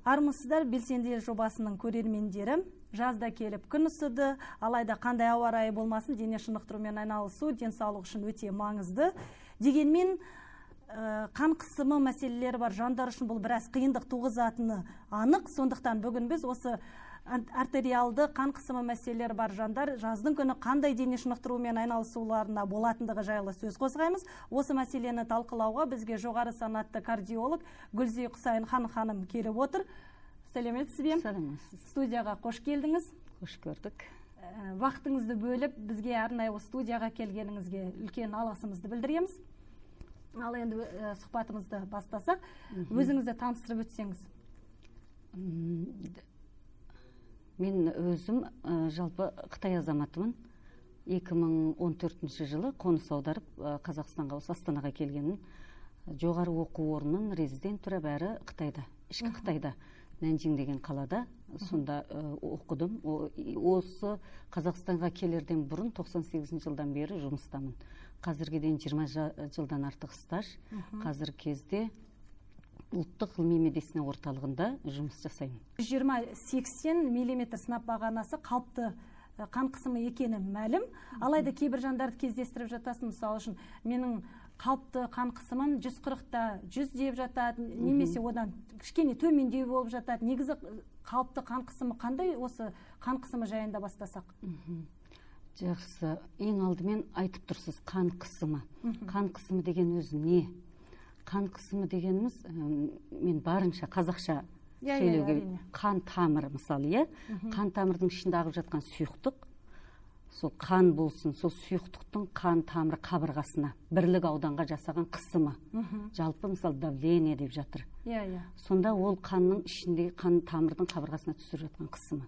Армысыздар, белсенді жобасының көрермендері. Жазда келіп күн ысыды, алайда қандай ауа райы болмасын, дене шынықтырумен айналысу денсаулық үшін өте маңызды. Дегенмен қан қысымы мәселелері бар жандар үшін бұл біраз қиындық туғызатыны анық. Сондықтан бүгін біз осы артериалды қан қысымы мәселелері бар жандар жаздың күні қандай дене шынықтырумен айналысуларына болатындығы жайлы сөз қозғаймыз. Осы мәселені талқылауға бізге жоғары санатты кардиолог Гүлзи Құсайынхан ханым келіп отыр. Сәлеметсіз бе? Сәлеметсіз. Студияға қош келдіңіз. Қош көрдік. Уақытыңызды бөліп бізге арнайы осы студияға келгеніңізге үлкен алғысымызды білдіреміз. Ал енді сұхбатымызды бастасақ, өзіңізді таныстырып өтсеңіз. Мен өзім жалпы Қытай азаматымын. 2014 жылы қоныс аударып Қазақстанға, осы Астанаға келгенмін. Жоғары оқу орнының резидентура бәрі Қытайда, ішкі Қытайда, Нанжин деген қалада, сонда оқыдым. Осы Қазақстанға келерден бұрын 98 жылдан бері жұмыстамын. Қазірге дейін 20 жылдан артық стаж. Қазіргі кезде ұлттық ғылыми медицина орталығында жұмыс жасаймын. 120-80 миллиметр сынап бағанасы қалыпты қан қысымы екені мәлім. Алайда кейбір жандарды кездестіріп жатасың, мысалы үшін менің қалыпты қан қысымым 140-та 100 деп жатады, немесе одан кішкене төмендеу болып жатады. Негізі қалыпты қан қысымы қандай, осы қан қысымы жайында бастасақ? Жақсы, ең алдымен айтып тұрсыз қан қысымы. Қан қысымы деген өзі не? Қан қысымы дегеніміз, мен барынша қазақша сөйлеуге, қан тамыры мысалы, иә? Қан тамырдың ішінде ағып жатқан сұйықтық, сол қан болсын, сол сұйықтықтың қан тамыры қабырғасына, бірлік ауданға жасаған қысымы. Жалпы мысалы давление деп жатыр. Сонда ол қанның ішіндегі қан тамырдың қабырғасына түсіп жатқан қысымы.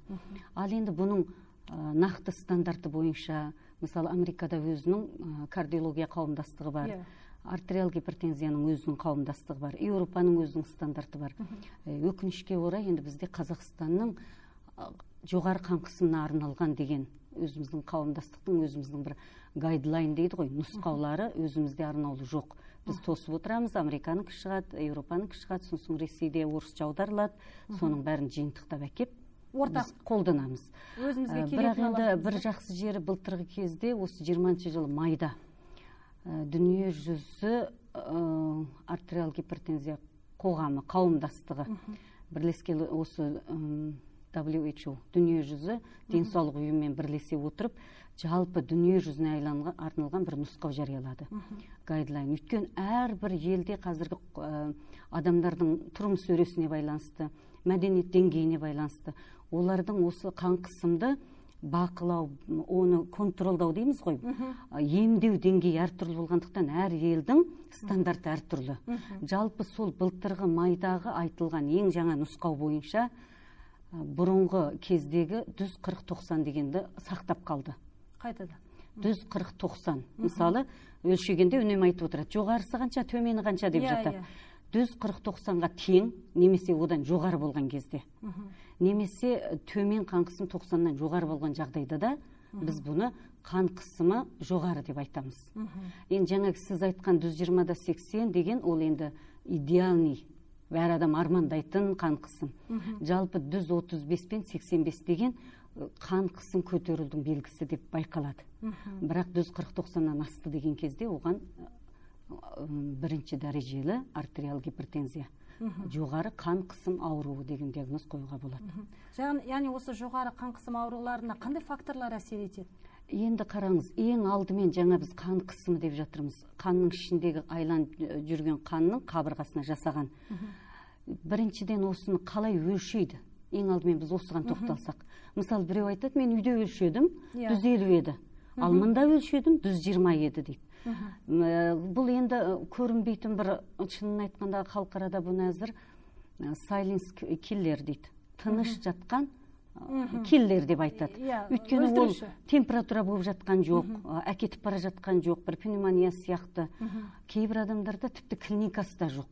Ал енді бұның нақты стандарты бойынша, мысалы Америкада өзінің кардиология қауымдастығы бар, артериал гипертензияның өзінің қауымдастығы бар, Еуропаның өзінің стандарты бар. Өкінішке орай енді бізде Қазақстанның жоғары қан қысымына арналған деген өзіміздің қауымдастықтың өзіміздің бір гайдлайн дейді ғой, нұсқаулары өзімізде арнаулы жоқ. Біз тосып отырамыз, Американікі шығады, Еуропанікі шығады, сосын Ресейде орысша аударылады, соның бәрін жиынтықтап әкеп ортақ қолданамыз. Өзімізге Бірақ енді бір жақсы жері, былтырғы кезде, осы 20 жылы майда дүние жүзі артериал гипертензия қоғамы, қауымдастығы бірлескен осы WHO, дүние жүзі денсаулық ұйымымен бірлесе отырып, жалпы дүние жүзіне арналған бір нұсқау жариялады. Гайдлайн. Өйткені әрбір елде қазіргі адамдардың тұрмыс өресіне байланысты, мәдениет деңгейіне байланысты, олардың осы қан қысымды бақылау, оны контролдау дейміз ғой, емдеу деңгейі әртүрлі болғандықтан әр елдің стандарты әртүрлі. Жалпы сол былтырғы майдағы айтылған ең жаңа нұсқау бойынша бұрынғы кездегі 140-90 дегенді сақтап қалды. Қайтадан. 140-90. Мысалы, өлшегенде үнемі айтып отырады, жоғарысы қанша, төмені қанша деп жатады. 140-90-ға тең, немесе одан жоғары болған кезде. Немесе төмен қан қысым 90-нан жоғары болған жағдайда да біз бұны қан қысымы жоғары деп айтамыз. Енді жаңағы сіз айтқан 120-80 деген ол енді идеальный, бәр адам армандайтын қан қысым. Жалпы 135 пен 85 деген қан қысым көтерілудің белгісі деп байқалады. Бірақ 140-90-нан асты деген кезде оған бірінші дәрежелі артериал гипертензия, жоғары қан қысым ауруы деген диагноз қоюға болады. Яғни осы жоғары қан қысым ауруларына қандай факторлар әсер етеді? Енді қараңыз, ең алдымен жаңа біз қан қысымы деп жатырмыз. Қанның ішіндегі айланып жүрген қанның қабырғасына жасаған. Біріншіден осыны қалай өлшейді? Ең алдымен біз осыған тоқталсақ. Мысалы, біреу айтады, мен үйде өлшедім, 150 еді. Ал мында өлшедім, 120 еді дейді. Бұл енді көрінбейтін бір, шынын айтқанда халықарада бұны әзір silence killer дейді. Тыныш жатқан киллер деп айтады. Өйткені ол температура болып жатқан жоқ, әкетіп бара жатқан жоқ, бір пневмония сияқты. Кейбір адамдарда тіпті клиникасы да жоқ.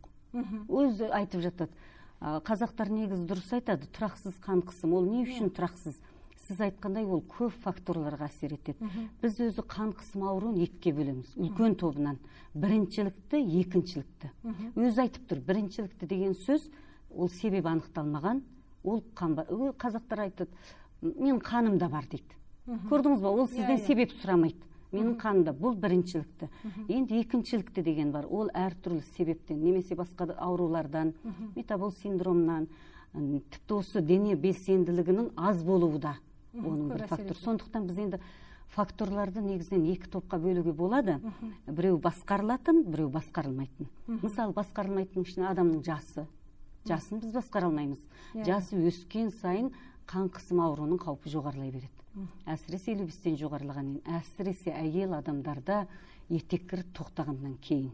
Өзі айтып жатады. Қазақтар негізі дұрыс айтады, тұрақсыз қан қысым. Ол не үшін тұрақсыз? Сіз айтқандай, ол көп факторларға әсер етеді. Біз өзі қан қысым ауруын екіге бөлеміз, үлкен тобынан. Біріншілікті, екіншілікті. Өзі айтып тұр, біріншілікті деген сөз Ол себебі анықталмаған. Ол қазақтар айтады, мен қанымда бар дейді. Көрдіңіз ба, ол сізден себеп сұрамайды. Менің қанымда, бұл біріншілікті. Енді екіншілікті деген бар, ол әртүрлі себептен, немесе басқа аурулардан, метабол синдромнан, тіпті осы дене белсенділігінің аз болуы да оның бір фактор. Сондықтан біз енді факторларды негізінен екі топқа бөлуге болады. Біреу басқарылатын, біреу басқарылмайтын. Мысалы, басқарылмайтынның ішінде адамның жасы. Жасын біз басқара алмаймыз. Жасы өскен сайын қан қысымы ауруының қаупі жоғарылай береді. Әсіресе 55-тен жоғарылағаннан кейін, әсіресе әйел адамдарда етеккір тоқтағаннан кейін.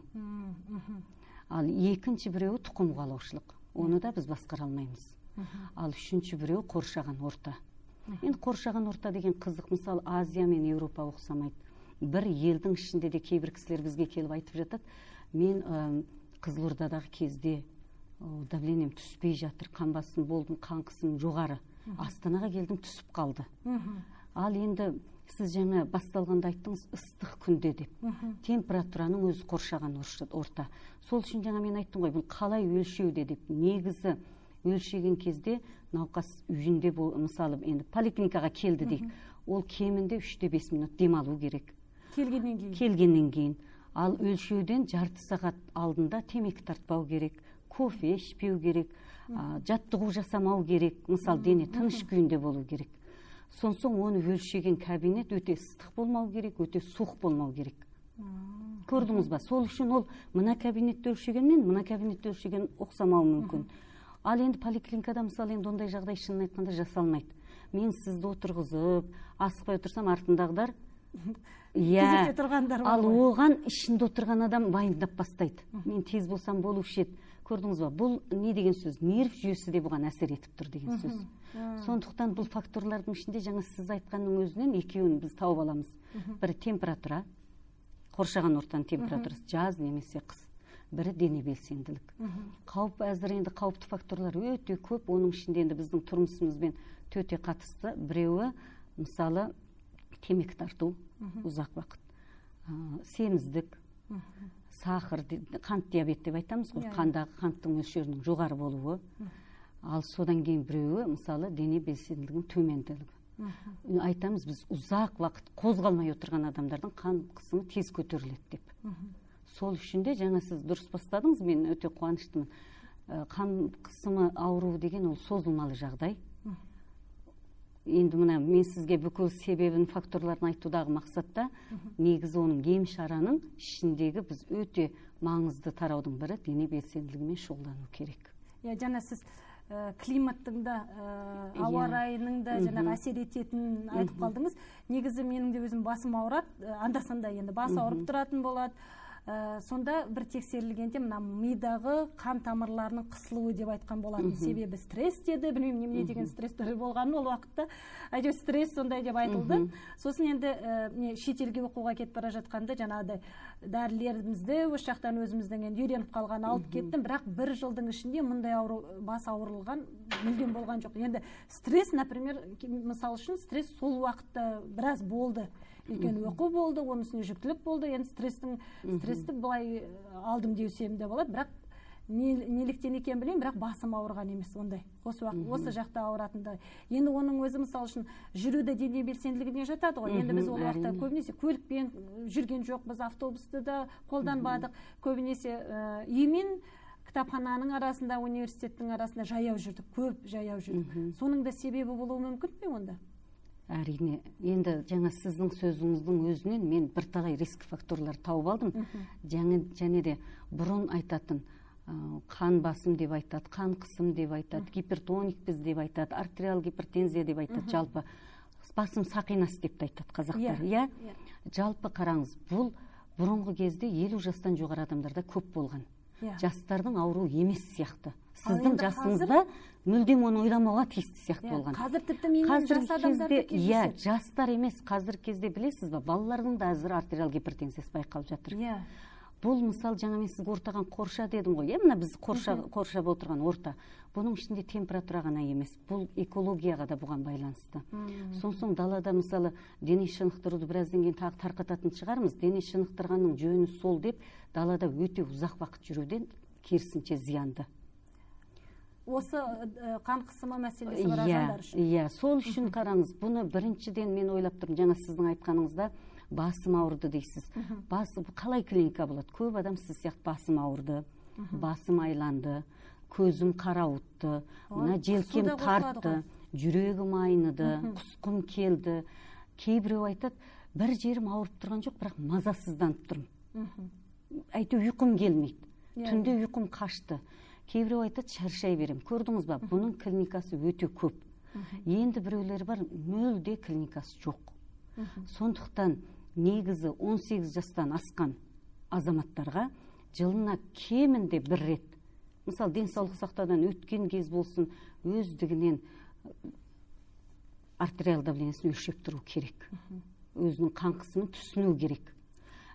Ал екінші біреуі тұқым қуалаушылық. Оны да біз басқара алмаймыз. Ал үшінші біреуі қоршаған орта. Енді қоршаған орта деген қызық, мысалы, Азия мен Еуропа ұқсамайды. Бір елдің ішінде де кейбір кісілер бізге келіп айтып жатады, мен Қызылордадағы кезде давлением түспей жатыр, қан басым болдым, қан қысымым жоғары. Астанаға келдім, түсіп қалды. Ал енді сіз жаңа басталғанда айттыңыз, ыстық күнде деп. Температураның өзі қоршаған орта. Сол үшін жаңа мен айттым ғой, бұл қалай өлшеуде деп. Негізі өлшеген кезде науқас үйінде, мысалы, енді поликлиникаға келді дейік. Ол кемінде 3-5 минут демалу керек. Келгеннен кейін. Келгеннен кейін. Ал өлшеуден жарты сағат алдында темекі тартпау керек, кофе ішпеу керек, жаттығу жасамау керек, мысалы, дене тыныш күйінде болу керек. Сонсоң оны өлшеген кабинет өте ыстық болмау керек, өте суық болмау керек. Көрдіңіз ба? Сол үшін ол мына кабинетте өлшегенмен мына кабинетте өлшеген ұқсамауы мүмкін. Ал енді поликлиникада, мысалы, енді ондай жағдай шынын айтқанда жасалмайды. Мен сізді отырғызып, асықпай отырсам, артындағыдар кезекте тұрғандар бар. Ал оған ішінде отырған адам уайымдап бастайды. Мен тез болсам болушы еді. Көрдіңіз ба? Бұл не деген сөз? Нерв жүйесі де бұған әсер етіп тұр деген сөз. Сондықтан бұл факторлардың ішінде жаңа сіз айтқанның өзінен екеуін біз тауып аламыз. Бірі температура, қоршаған ортаның температурасы, жаз немесе қыс. Бірі дене белсенділік. Қауіп әзір енді қауіпті факторлар өте көп, оның ішінде енді біздің тұрмысымызбен төте қатысты. Біреуі, мысалы, темекі тарту ұзақ уақыт, семіздік, сахар, қант диабет деп айтамыз ғой, қандағы қанттың мөлшерінің жоғары болуы. Ал содан кейін біреуі, мысалы, дене белсенділігінің төменділігі. Айтамыз, біз ұзақ уақыт қозғалмай отырған адамдардың қан қысымы тез көтеріледі деп. Сол үшін де жаңа сіз дұрыс бастадыңыз, мен өте қуаныштымын. Қан қысымы ауруы деген ол созылмалы жағдай. Енді мына мен сізге бүкіл себебін, факторларын айтудағы мақсатта, негізі оның ем шараның ішіндегі біз өте маңызды тараудың бірі дене белсенділігімен шұғылдану керек. Иә, жаңа сіз климаттың да, ауа райының да жаңағы әсер ететінін айтып қалдыңыз. Негізі менің де өзім басым ауырады, анда-санда енді бас ауырып тұратын болады. Сонда бір тексерілгенде мына мидағы қан тамырларының қысылуы деп айтқан болатын. Себебі стресс деді, білмеймін немене деген стресстер болғанын ол уақытта, әйтеуір стресс сондай деп айтылды. Сосын енді шетелге оқуға кетіп бара жатқанда жаңағыдай дәрілерімізді осы жақтан өзіміздің енді үйреніп қалған алып кеттім, бірақ бір жылдың ішінде мұндай ауру, бас ауырылған мүлдем болған жоқ. Енді стресс, например, мысал үшін стресс сол уақытта біраз болды. Өйткені оқу болды, оның үстіне жүктілік болды. Енді стресті былай алдым деусем де болады, бірақ неліктен екенін білмеймін, бірақ басым ауырған емес ондай. Осы уақыт, осы жақта ауыратындай. Енді оның өзі, мысал үшін, жүруді дене белсенділігіне жатады ғой. Енді біз ол уақытта көбінесе көлікпен жүрген жоқпыз, автобусты да қолданбадық. Көбінесе үймен кітапхананың арасында, университеттің арасында жаяу жүрдік, көп жаяу жүрдік. Соның да себебі болуы мүмкін бе онда? Әрине, енді жаңа сіздің сөзіңіздің өзінен мен бірталай риск факторлар тауып алдым. Және де бұрын айтатын қан басым деп айтады, қан қысым деп айтады, гипертоникпіз деп айтады, артериал гипертензия деп айтады, жалпы басым сақинасы деп те айтады қазақтар. Иә? Жалпы қараңыз, бұл бұрынғы кезде 50 жастан жоғары адамдарда көп болған. Жастардың ауруы емес сияқты. Сіздің жасыңызда мүлдем оны ойламауға тиісті сияқты болған. Қазір тіпті менен жас адамдар да кездеседі. Иә, жастар емес, қазір кезде білесіз ба, балалардың да әзір артериал гипертензиясы байқалып жатыр. Бұл мысал жаңа мен сізге ортаған қорша дедім ғой, мына біз қоршап отырған орта. Бұның ішінде температура ғана емес, бұл экологияға да бұған байланысты. Сонсоң далада мысалы дене шынықтыруды біраздан кейін тағы тарқататын шығармыз. Дене шынықтырғанның жөні сол деп далада өте ұзақ уақыт жүруден керісінше зиянды. Осы қан қысымы мәселесі бар адамдар үшін. Иә, сол үшін қараңыз, бұны біріншіден мен ойлап тұрмын, жаңа сіздің айтқаныңызда басым ауырды дейсіз. Басы қалай клиника болады? Көп адам сіз сияқты басым ауырды, басым айланды, көзім қарауытты, мына желкем тартты, жүрегім айныды, құсқым келді. Кейбіреу айтады, бір жерім ауырып тұрған жоқ, бірақ мазасызданып тұрмын. Әйтеуір ұйқым келмейді. Түнде ұйқым қашты. Кейбіреу айтады, шаршай берем. Көрдіңіз ба, бұның клиникасы өте көп. Енді біреулер бар, мүлде клиникасы жоқ. Сондықтан негізі 18 жастан асқан азаматтарға жылына кемінде бір рет, мысалы денсаулық сақтаудан өткен кез болсын, өздігінен артериал давлениесін өлшеп тұру керек. Өзінің қан қысымын түсіну керек.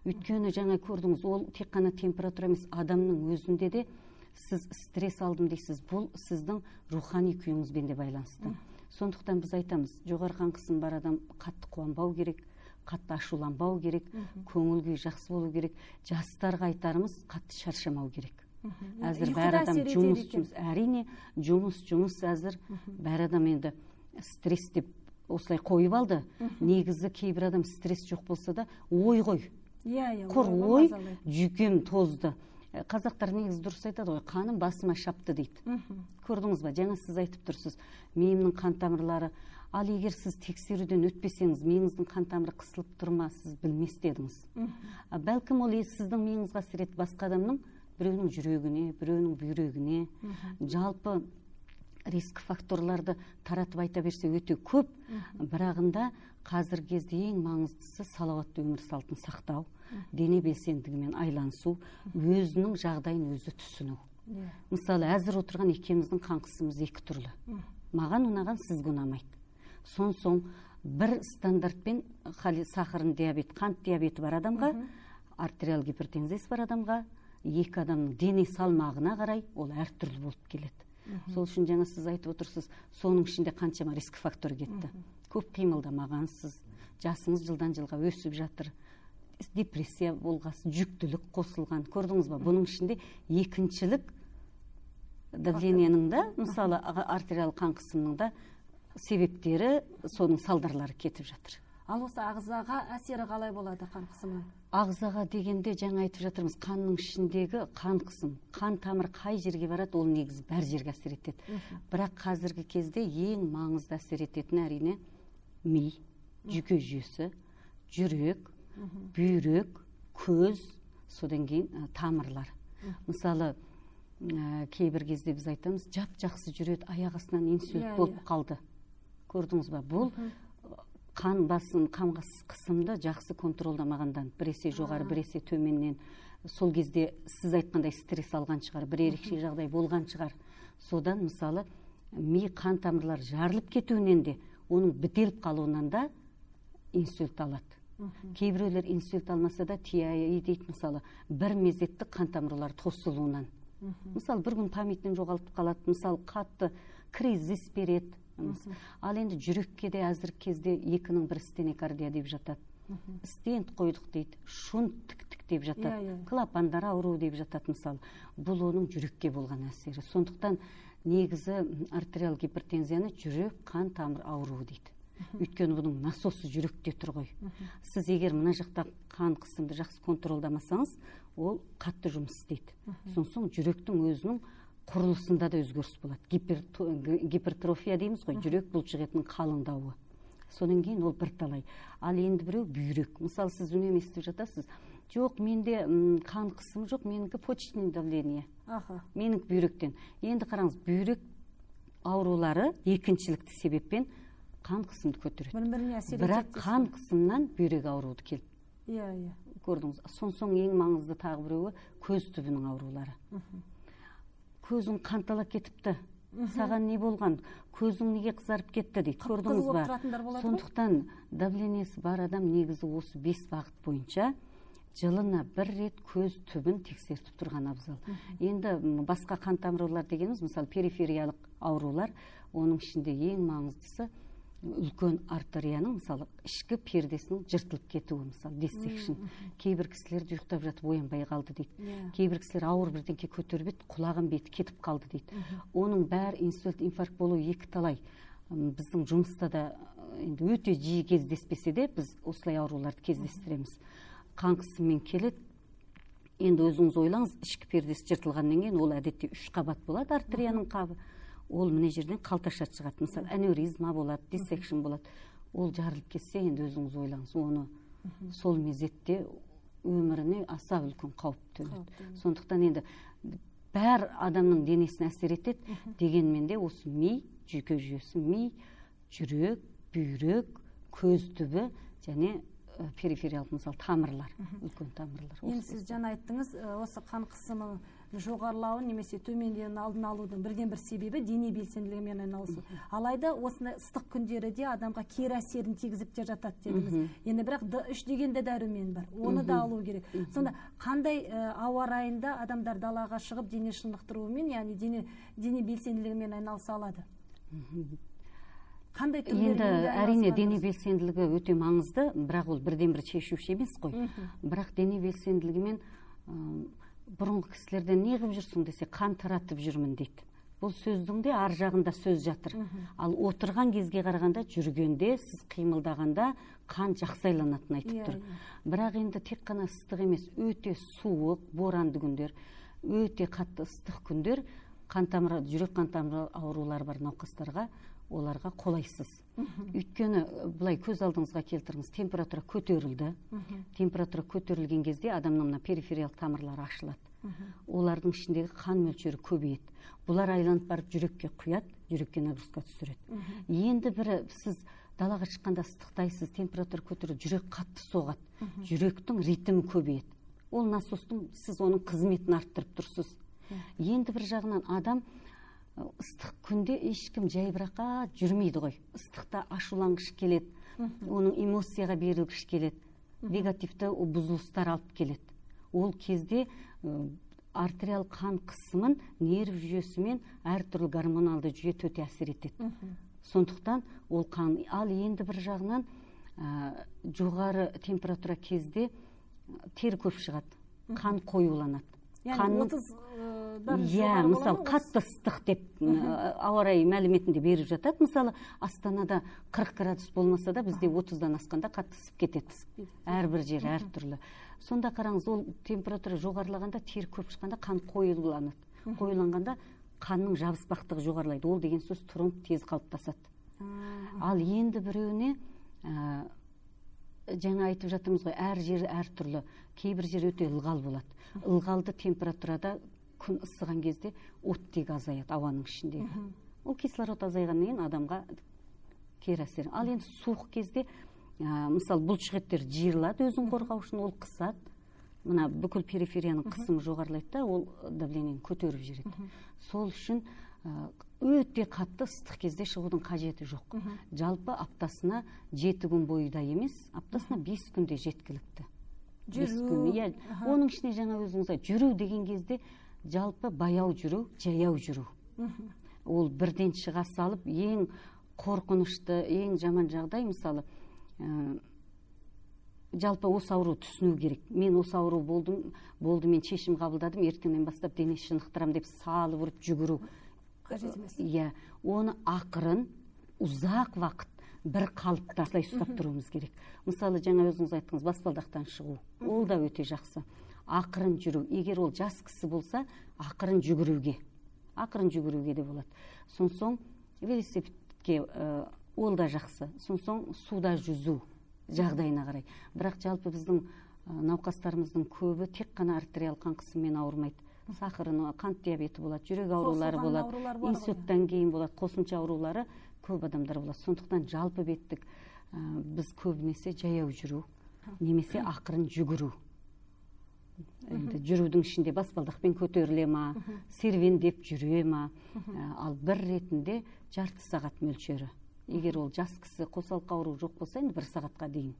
Өйткені жаңа көрдіңіз, ол тек қана температура емес, адамның өзінде де сіз стресс алдым дейсіз, бұл сіздің рухани күйіңізбен де байланысты. Сондықтан біз айтамыз, жоғары қан қысымы бар адам қатты қуанбау керек, қатты ашуланбау керек, көңіл күй жақсы болу керек. Жастарға айтарымыз, қатты шаршамау керек. Әзір бәр адам жұмыс, әрине жұмыс әзір бәр адам енді стресс деп осылай қойып алды. Негізі кейбір адам стресс жоқ болса да ой ғой. Құр ой, жүйкем тозды. Қазақтар негізі дұрыс айтады ғой, қаным басыма шапты дейді. Көрдіңіз ба, жаңа сіз айтып тұрсыз, миымның қан тамырлары. Ал егер сіз тексеруден өтпесеңіз, миыңыздың қан тамыры қысылып тұрма, сіз білмес дедіңіз. Бәлкім ол сіздің миыңызға әсер етіп, басқа адамның біреуінің жүрегіне, біреуінің бүйрегіне. Жалпы риск факторларды таратып айта берсе өте көп. Бірағында қазіргі кезде ең маңыздысы салауатты өмір салтын сақтау, дене белсендігімен айланысу, өзінің жағдайын өзі түсіну. Мысалы, әзір отырған екеуміздің қан қысымымыз екі түрлі. Маған ұнаған, сізге ұнамайды. Сонсоң бір стандартпен сахарный диабет, қант диабеті бар адамға, артериал гипертензиясы бар адамға, екі адамның дене салмағына қарай ол әртүрлі болып келеді. Сол үшін жаңа сіз айтып отырсыз, соның ішінде қаншама риск факторы кетті. Көп қимылдамағансыз, жасыңыз жылдан жылға өсіп жатыр, депрессия болғасы, жүктілік қосылған. Көрдіңіз ба, бұның ішінде екіншілік давлениенің да, мысалы артериал қан қысымының да себептері, соның салдарлары кетіп жатыр. Ал осы ағзаға әсері қалай болады қан қысымының? Ағзаға дегенде жаңа айтып жатырмыз, қанның ішіндегі қан қысым, қан тамыры қай жерге барады, ол негізі бәр жерге әсер етеді. Бірақ қазіргі кезде ең маңызды әсер ететін әрине ми, жүйке жүйесі, жүрек, бүйрек, көз, содан кейін тамырлар. Мысалы, кейбір кезде біз айтамыз, жап-жақсы жүреді, аяқ астынан инсульт болып қалды. Көрдіңіз ба, бұл қан басым, қан қысымды жақсы контролдамағандан, біресе жоғары, біресе төменнен, сол кезде сіз айтқандай стресс алған шығар, бір ерекше жағдай болған шығар. Содан мысалы ми қан тамырлары жарылып кетуінен де, оның бітеліп қалуынан да инсульт алады. Кейбіреулер инсульт алмаса да TIA дейді, мысалы, бір мезеттік қан тамырлары тосылуынан. Мысалы, бір күн памятін жоғалтып қалады, мысалы, қатты кризис береді. Ал енді жүрекке де әзіргі кезде 2-нің бірі стенокардия деп жатады. Стент қойдық дейді, шунт тіктік деп жатады, клапандар ауру деп жатады, мысалы. Бұл оның жүрекке болған әсері. Сондықтан негізі артериал гипертензияны жүрек қан тамыр ауруы дейді. Өйткені бұның насосы жүректе тұр ғой. Сіз егер мына жақта қан қысымды жақсы контролдамасаңыз, ол қатты жұмыс істейді. Сонсоң жүректің өзінің құрылысында да өзгеріс болады. Гипертрофия дейміз ғой, жүрек бұлшық етінің қалыңдауы. Содан кейін ол бірталай. Ал енді біреу бүйрек. Мысалы, сіз үнемі естіп жатасыз, жоқ, менде қан қысымы жоқ, менікі почечное давление. Менікі бүйректен. Енді қараңыз, бүйрек аурулары екіншілікті себеппен қан қысымды көтереді. Бір-біріне әсер етеді. Бірақ қан қысымнан бүйрек ауруы келіп. Иә. Көрдіңіз. Сонсоң ең маңызды тағы біреуі көз түбінің аурулары. Көзің қанталап кетіпті. Саған не болған? Көзің неге қызарып кетті дейді. Көрдіңіз ба? Сондықтан давлениесі бар адам негізі осы 5 бағыт бойынша жылына бір рет көз түбін тексертіп тұрған абзал. Енді басқа қан тамырлар дегеніміз, мысалы, перифериялық аурулар, оның ішінде ең маңыздысы Үлкен артерияның, мысалы, ішкі пердесінің жыртылып кетуі, мысалы, диссекшн. Кейбір кісілер ұйықтап жатып оянбай қалды дейді. Кейбір кісілер ауыр бірдеңке көтеріп еді, құлағым беті кетіп қалды дейді. Оның бәрі инсульт, инфаркт болу екі талай. Біздің жұмыста да енді өте жиі кездеспесе де, біз осылай ауруларды кездестіреміз. Қан қысымымен келеді. Енді өзіңіз ойлаңыз, ішкі пердесі жыртылғаннан кейін ол әдетте 3 қабат болады артерияның қабы. Ол мына жерден қалташа шығады. Мысалы, аневризма болады, диссекшн болады. Ол жарылып кетсе, енді өзіңіз ойлаңыз, оны сол мезетте өміріне аса үлкен қауіп төнеді. Сондықтан енді бәр адамның денесіне әсер етеді, дегенмен де осы ми, жүйке жүйесі, ми, жүрек, бүйрек, көз түбі және перифериялық, мысалы, тамырлар, үлкен тамырлар. Енді сіз жаңа айттыңыз, осы қан қысымы жоғарылауын немесе төмендеуін алдын алудың бірден-бір себебі дене белсенділігімен айналысу. Алайда осындай ыстық күндері де адамға кері әсерін тигізіп те жатады дедіңіз. Енді бірақ Д3 деген де дәрумен бар, оны да алу керек. Сонда қандай ауа райында адамдар далаға шығып дене шынықтырумен, яғни дене белсенділігімен айналыса алады? Қандай енді әрине дене белсенділігі өте маңызды, бірақ ол бірден-бір шешуші емес қой. Бірақ дене белсенділігімен бұрынғы кісілерден не қылып жүрсің десе, қан таратып жүрмін дейді. Бұл сөздің де ар жағында сөз жатыр. Ал отырған кезге қарағанда жүргенде, сіз қимылдағанда қан жақсы айланатынын айтып тұр. Бірақ енді тек қана ыстық емес, өте суық, боранды күндер, өте қатты ыстық күндер қан тамыры, жүрек қан тамыры аурулары бар науқастарға, оларға қолайсыз. Өйткені былай көз алдыңызға келтіріңіз, температура көтерілді. Температура көтерілген кезде адамның мына перифериялық тамырлары ашылады. Олардың ішіндегі қан мөлшері көбейеді. Бұлар айланып барып жүрекке құяды, жүрекке нагрузка түсіреді. Енді бірі сіз далаға шыққанда ыстықтайсыз, температура көтеріліп, жүрек қатты соғады. Жүректің ритмі көбейеді. Ол насостың, сіз оның қызметін арттырып тұрсыз. Енді бір жағынан адам ыстық күнде ешкім жайбарақат жүрмейді ғой. Ыстықта ашуланғыш келеді, оның эмоцияға берілгіш келеді, вегетативті бұзылыстар алып келеді. Ол кезде артериал қан қысымын нерв жүйесімен әртүрлі гормоналды жүйе төте әсер етеді. Сондықтан ол қан, ал енді бір жағынан жоғары температура кезде тері көп шығады, қан қоюланады. Яғни 30 иә, мысалы, қатты ыстық деп ауа райы мәліметінде беріп жатады. Мысалы, Астанада 40 градус болмаса да, бізде 30-дан асқанда қатты ысып кетеді. Әрбір жер әртүрлі. Сонда қараңыз, ол температура жоғарылағанда, тері көп шыққанда қан қоюланады. Қоюланғанда қанның жабыспақтығы жоғарылайды. Ол деген сөз тромб тез қалыптасады. Ал енді біреуіне жаңа айтып жатырмыз ғой, әр жері әртүрлі. Кейбір жер өте ылғал болады. Ылғалды температурада күн ысыған кезде оттегі азаяды ауаның ішіндегі. Ол кислород азайғаннан кейін адамға кері әсер. Ал енді суық кезде, мысалы, бұлшықеттер жиырылады өзін қорғау үшін, ол қысады. Мына бүкіл периферияның қысымы жоғарылайды да, ол давлениені көтеріп жібереді. Сол үшін өте қатты ыстық кезде шығудың қажеті жоқ. Жалпы аптасына 7 күн бойы да емес, аптасына 5 күнде жеткілікті. 5 күн. Иә, оның ішіне жаңа өзіңіз айтып, жүру деген кезде жалпы баяу жүру, жаяу жүру. Ол бірден шыға салып, ең қорқынышты, ең жаман жағдай, мысалы, жалпы осы ауру түсіну керек. Мен осы ауру болдым, мен шешім қабылдадым, ертеңнен бастап дене шынықтырам деп салып ұрып жүгіру қажет емес. Иә, оны ақырын, ұзақ уақыт бір қалыпта осылай ұстап тұруымыз керек. Мысалы, жаңа өзіңіз айттыңыз, баспалдақтан шығу. Ол да өте жақсы. Ақырын жүру. Егер ол жас кісі болса, ақырын жүгіруге. Ақырын жүгіруге де болады. Сонсоң велосипедке ол да жақсы. Сонсоң суда жүзу жағдайына қарай. Бірақ жалпы біздің науқастарымыздың көбі тек қана артериал қан қысымымен ауырмайды. Сахарыны, қант диабеті болады, жүрек аурулары болады, инсульттан кейін болады, қосымша аурулары көп адамдар болады. Сондықтан жалпы беттік біз көбінесе жаяу жүру, немесе ақырын жүгіру. Енді жүрудің ішінде баспалдақпен көтеріле ма, серуендеп жүре ма, ал бір ретінде жарты сағат мөлшері. Егер ол жас кісі қосалқы ауру жоқ болса, енді 1 сағатқа дейін.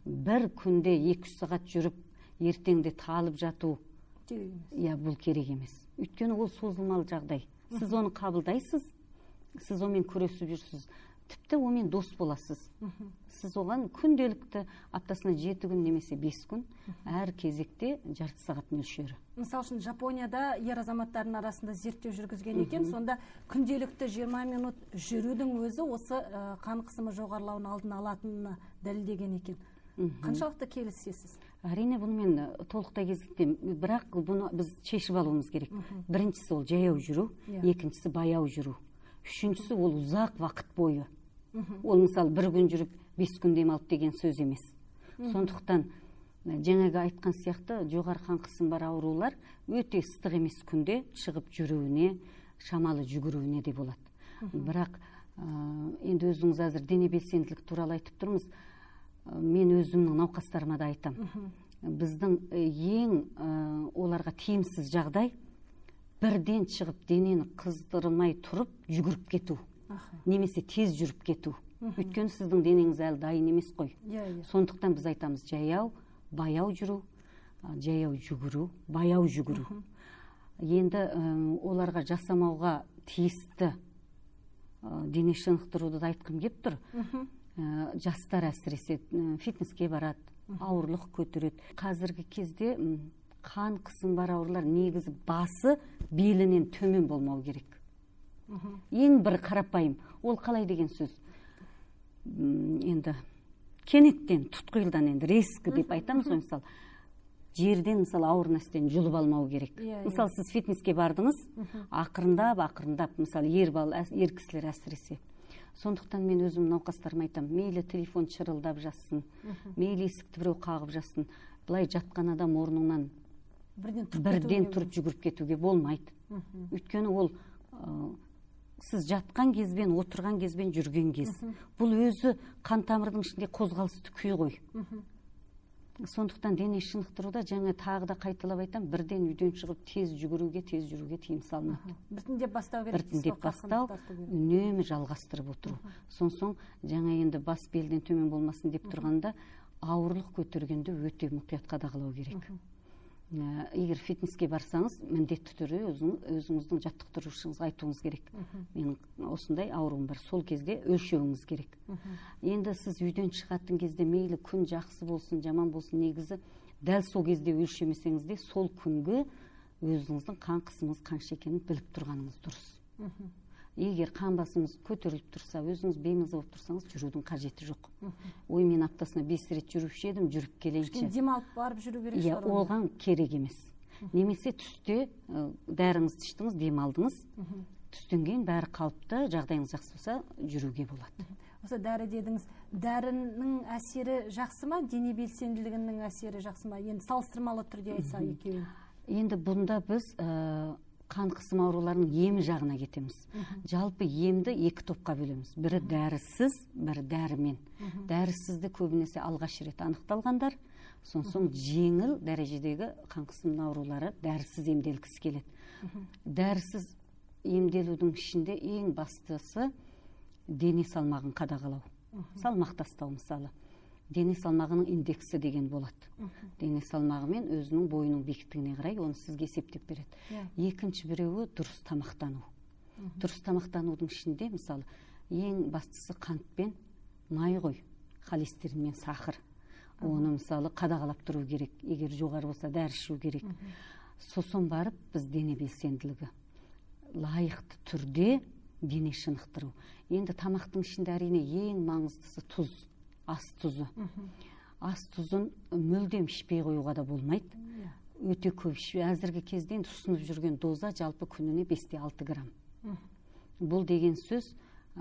Бір күнде 2-3 сағат жүріп, ертеңде талып жату керек емес. Иә, бұл керек емес. Өйткені ол созылмалы жағдай. Сіз оны қабылдайсыз, сіз онымен күресіп жүрсіз. Тіпті онымен дос боласыз. Сіз оған күнделікті аптасына 7 күн немесе 5 күн әр кезекте жарты сағат мөлшері. Мысал үшін, Жапонияда ер азаматтардың арасында зерттеу жүргізген екен, сонда күнделікті 20 минут жүрудің өзі осы қан қысымы жоғарылауын алдын алатынын дәлелдеген екен. Қаншалықты келісесіз? Әрине, бұнымен толықтай келісемін, бірақ бұны біз шешіп алуымыз керек. Біріншісі ол жаяу жүру, екіншісі баяу жүру, үшіншісі ол ұзақ уақыт бойы. Ол мысалы бір күн жүріп 5 күн демалып деген сөз емес. Сондықтан жаңағы айтқан сияқты жоғары қан қысымы бар аурулар өте ыстық емес күнде шығып жүруіне, шамалы жүгіруіне де болады. Бірақ енді өзіңіз қазір дене белсенділік туралы айтып тұрмыз. Мен өзімнің науқастарыма да айтам. Біздің ең оларға тиімсіз жағдай бірден шығып денені қыздырмай тұрып жүгіріп кету. Немесе тез жүріп кету. Өйткені сіздің денеңіз әлі дайын емес қой. Сондықтан біз айтамыз жаяу, баяу жүру, жаяу жүгіру, баяу жүгіру. Енді оларға жасамауға тиісті дене шынықтыруды да айтқым кеп тұр. Жастар әсіресе фитнеске барады, ауырлық көтереді. Қазіргі кезде қан қысым бар аурулар негізі басы белінен төмен болмау керек. Ең бір қарапайым. Ол қалай деген сөз? Енді кенеттен, тұтқиылдан енді резкі деп айтамыз ғой, мысалы. Жерден, мысалы, ауыр нәрседен жұлып алмау керек. Мысалы, сіз фитнеске бардыңыз, ақырындап, ақырындап, мысалы, ер кісілер әсіресе. Сондықтан мен өзім науқастарыма айтамын, мейлі телефон шырылдап жазсын, мейлі есікті біреу қағып жазсын, былай жатқан адам орнынан бірден тұрып жүгіріп кетуге болмайды. Өйткені ол сіз жатқан кезбен, отырған кезбен, жүрген кез. Бұл өзі қан тамырдың ішінде қозғалысты күй ғой. Сондықтан дене шынықтыруда жаңа тағы да қайталап айтам, бірден үйден шығып тез жүгіруге, тез жүруге тыйым салынады. Біртіндеп бастау керек. Біртіндеп бастау, үнемі жалғастырып отыру. Сонсоң жаңа енді бас белден төмен болмасын деп тұрғанда ауырлық көтергенде өте мұқият қадағалау керек. Егер фитнеске барсаңыз, міндетті түрде өзіңіздің жаттықтырушыңызға айтуыңыз керек. Менің осындай ауруым бар, сол кезде өлшеуіңіз керек. Енді сіз үйден шығатын кезде мейлі күн жақсы болсын, жаман болсын, негізі дәл сол кезде өлшемесеңіз де, сол күнгі өзіңіздің қан қысымыңыз қанша екенін біліп тұрғаныңыз дұрыс. Егер қан басымыңыз көтеріліп тұрса, өзіңіз беймаза болып тұрсаңыз, жүрудің қажеті жоқ. Ой, мен аптасына 5 рет жүруші едім, жүріп келейінші. Демалып барып жүру керек. Иә, оған керек емес. Немесе түсте дәріңізді іштіңіз, демалдыңыз. Түстен кейін бәрі қалыпты, жағдайыңыз жақсы болса, жүруге болады. Осы дәрі дедіңіз, дәрінің әсері жақсы ма, дене белсенділігінің әсері жақсы ма? Енді салыстырмалы түрде айтсақ екеуін. Енді бұнда біз қан қысым ауруларының емі жағына кетеміз. Жалпы емді екі топқа бөлеміз. Бірі дәрісіз, бірі дәрімен. Дәрісізді көбінесе алғаш рет анықталғандар, сонсоң жеңіл дәрежедегі қан қысым аурулары дәрісіз емделгісі келеді. Дәрісіз емделудің ішінде ең бастысы дене салмағын қадағалау. Салмақ тастау мысалы. Дене салмағының индексі деген болады. Дене салмағы мен өзінің бойының биіктігіне қарай оны сізге есептеп береді. Екінші біреуі дұрыс тамақтану. Дұрыс тамақтанудың ішінде мысалы ең бастысы қант пен май ғой, холестерин мен сахар. Оны мысалы қадағалап тұру керек. Егер жоғары болса дәрі ішу керек. Сосын барып біз дене белсенділігі лайықты түрде дене шынықтыру. Енді тамақтың ішінде әрине ең маңыздысы тұз. Ас тұзы. Ас тұзын мүлдем ішпей қоюға да болмайды. Өте көп ішу. Әзіргі кезде енді ұсынып жүрген доза жалпы күніне 5-6 грамм. Бұл деген сөз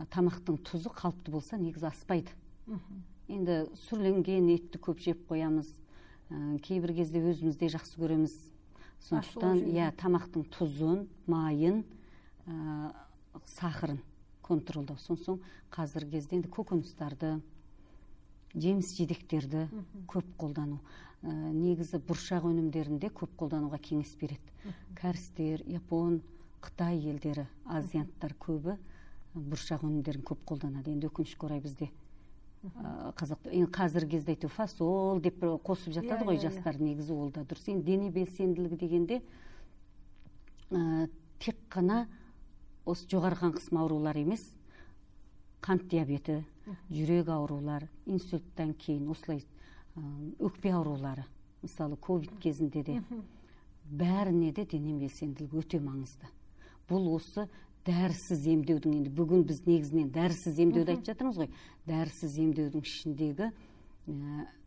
тамақтың тұзы қалыпты болса негізі аспайды. Енді сүрленген етті көп жеп қоямыз. Кейбір кезде өзіміз де жақсы көреміз. Сондықтан тамақтың тұзын, майын, сахарын контролдау. Сонсоң қазіргі кезде енді көкөністарды, жеміс жидектерді көп қолдану. Негізі бұршақ өнімдерінде көп қолдануға кеңес береді. Кәрістер, Япон, Қытай елдері, азианттар көбі бұршақ өнімдерін көп қолданады. Енді өкінішке орай бізде қазақ қазіргі кезде айту фасол деп қосып жатады ғой жастар, негізі ол да дұрыс. Енді дене белсенділігі дегенде тек қана осы жоғары қан қысым аурулары емес, Қант диабеті, жүрек аурулары, инсульттан кейін осылай өкпе аурулары, мысалы ковид кезінде де бәріне де дене белсенділігі өте маңызды. Бұл осы дәрісіз емдеудің, енді бүгін біз негізінен дәрісіз емдеуді айтып жатырмыз ғой, дәрісіз емдеудің ішіндегі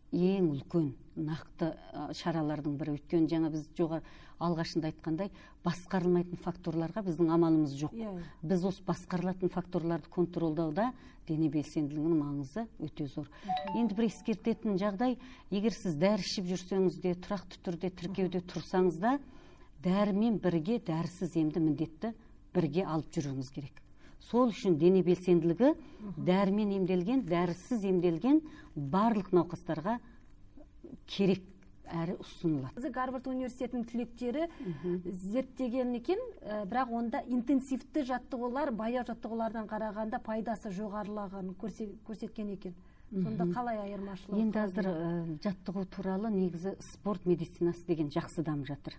ең үлкен нақты шаралардың бірі. Өйткені жаңа біз жоғары алғашында айтқандай, басқарылмайтын факторларға біздің амалымыз жоқ. Біз осы басқарылатын факторларды контролдауда дене белсенділігінің маңызы өте зор. Енді бір ескертетін жағдай, егер сіз дәрі ішіп жүрсеңіз де, тұрақты түрде тіркеуде тұрсаңыз да, дәрімен бірге дәрісіз емді міндетті бірге алып жүруіңіз керек. Сол үшін дене белсенділігі дәрімен емделген, дәрісіз емделген барлық науқастарға керек әрі ұсынылады. Гарвард университетінің түлектері зерттеген екен, бірақ онда интенсивті жаттығулар баяу жаттығулардан қарағанда пайдасы жоғарылағанын көрсеткен екен. Сонда қалай айырмашылығы? Енді қазір жаттығу туралы негізі спорт медицинасы деген жақсы дамып жатыр.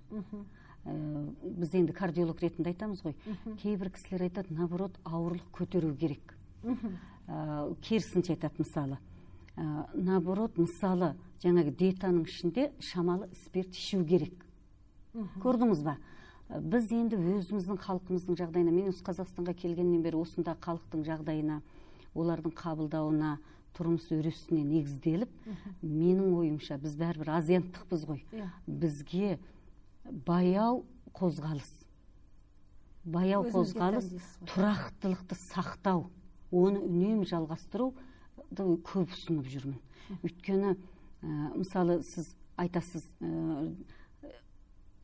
Біз енді кардиолог ретінде айтамыз ғой. Кейбір кісілер айтады, наоборот, ауырлық көтеру керек. Керісінше айтады мысалы. Наоборот, мысалы, жаңағы диетаның ішінде шамалы спирт ішу керек. Көрдіңіз ба? Біз енді өзіміздің халқымыздың жағдайына, мен осы Қазақстанға келгеннен бері осында халықтың жағдайына, олардың қабылдауына, тұрмыс өресіне негізделіп, менің ойымша біз бәрібір азиаттықпыз ғой. Бізге баяу қозғалыс, баяу қозғалыс, тұрақтылықты сақтау, оны үнемі жалғастыруды көп ұсынып жүрмін. Өйткені, мысалы, сіз айтасыз,